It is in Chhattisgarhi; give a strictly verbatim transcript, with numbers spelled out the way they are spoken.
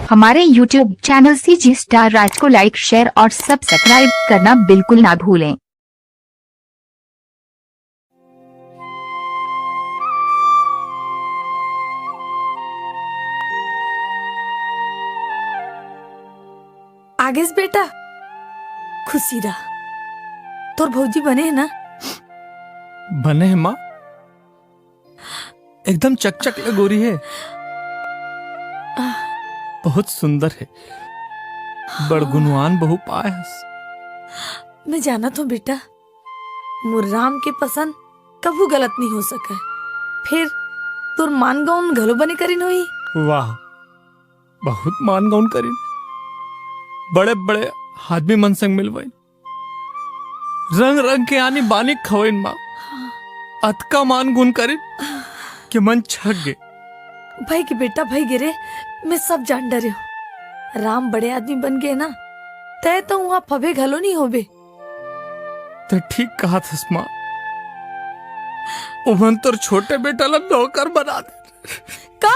हमारे YouTube चैनल सीजी स्टार राज को लाइक, शेयर और सब्सक्राइब करना बिल्कुल ना भूलें। आगेस बेटा, खुशी रह। तोर भौजी बने हे ना? बने हे माँ, एकदम चकचक ले गोरी हे। बहुत सुंदर हे। बड़ गुणवान बहू पाए हस। मैं जानत हूँ बेटा, मोर राम के पसंद कभू गलत नहीं हो सके। फिर तोर मान गौन घलो बने करिन होही। वाह, बहुत मान गौन करिन। बड़े बड़े आदमी मन संग मिलवाइन, रंग रंग के आनी बानी खवइन माँ। अतका मान गुन करिन कि मन छक गे। भई गे बेटा, भई गे रे, मैं सब जान डरेंव। राम बड़े आदमी बन गे ना, तय तो उहाँ फबे घलो नहीं होबे। तैं ठीक कहत हस माँ, ओमन तोर छोटे बेटा ला नौकर बना दे। का?